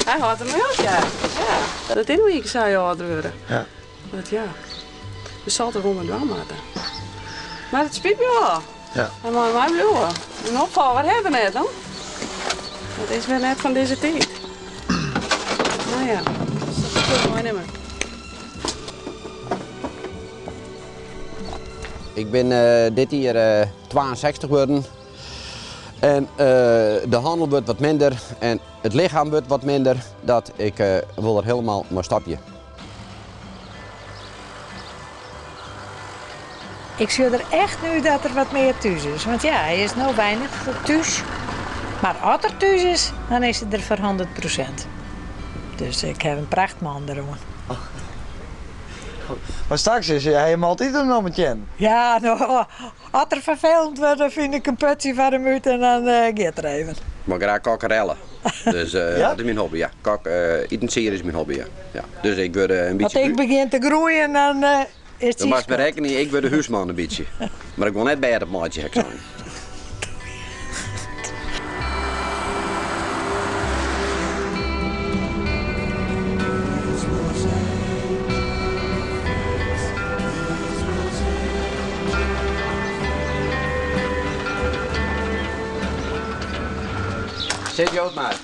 Hy hâldt der mei op, ja. Ja, dat is no ienkear sa, je âlder wurde. Ja. Dat ja, we sal der wol mei dwaan moatte. Mar it spyt my wol. Ja. Hy mei my bliuwe. In opfolger ha we net, dan. Dat is wer net fan dizze tiid. No ja, dus dat sil ik meinimme. Ik bin dit jier 62 wurden. En de hannel wurdt wat minder en it lichem wurdt wat minder. Dat ik wol der hielendal mei stopje. Ik sjoch der echt nei út dat er wat mear thús is. Want ja, hy is no weinich thús. Mar as er thús is, dan is er der foar 100%. Dus ik ha in prachtman deroan. Mar straks is hy him altyd in om it sjen. Ja, no, as er ferfelend wurdt, dan fyn ik in putsje foar him út en dan giet er even. Ik mei graach kokkerelle. Dus dat is myn hobby, ja. Kok, itensiede is myn hobby, ja. Ja. Dus ik wurd in bytsje. As ik begjin te groeien, dan is it Do moatst berekkenje, ik wurd de húsman in bytsje. Mar ik wol net bêd opmeitsje, ha ik sein. Sit jo it mar.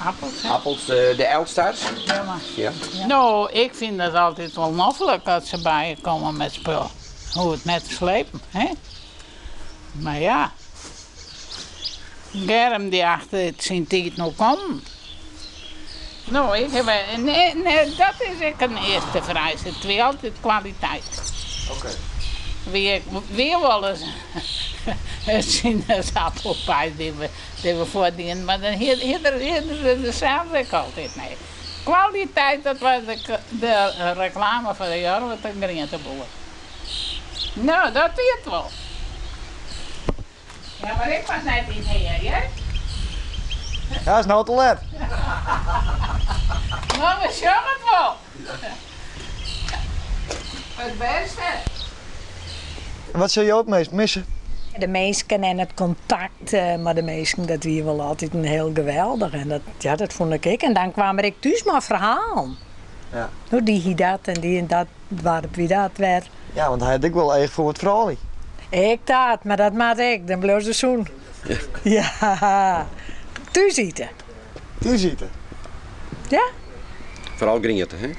Appels, hè? Appels, de Elstar. Ja, mar. Ja. No, ik fyn dat altyd wol noflik as se by je komme met spul. Hoech it net te slepen, hè? Mar ja, Germ dy achte it syn tiid no kommen. No, ik haw, nee, nee, dat is ek in earste fereiste. It wie altyd kwaliteit. Oké. Wie, wie wolris in sinaasappelpy dy't we, dy't we fuortdienen, mar dan hie, hie er, hie er der sels ek altyd nei. Kwaliteit, dat was de, de reklame foar de Jorwerter grienteboer. No, dat wie it wol. Ja, mar ik was net yn Heer, hear. Ja, is no te let. No, we sjogge it wol. It bêste. En wat sil jo it meast misse? De minsken en it kontakt mei de minsken, dat wie wol altyd hiel geweldich. En dat, ja, dat fûn ik ek. En dan kaam er ek thús mei ferhalen. Ja. No, dy hie dat en dy en dat doarp wie dat wer. Ja, want hy hat ek wol each foar wat froulju. Ek dat, mar dat moat ek, dan bliuwe se sûn. Ja, thús ite. Thús ite? Ja. Foaral griente, hè?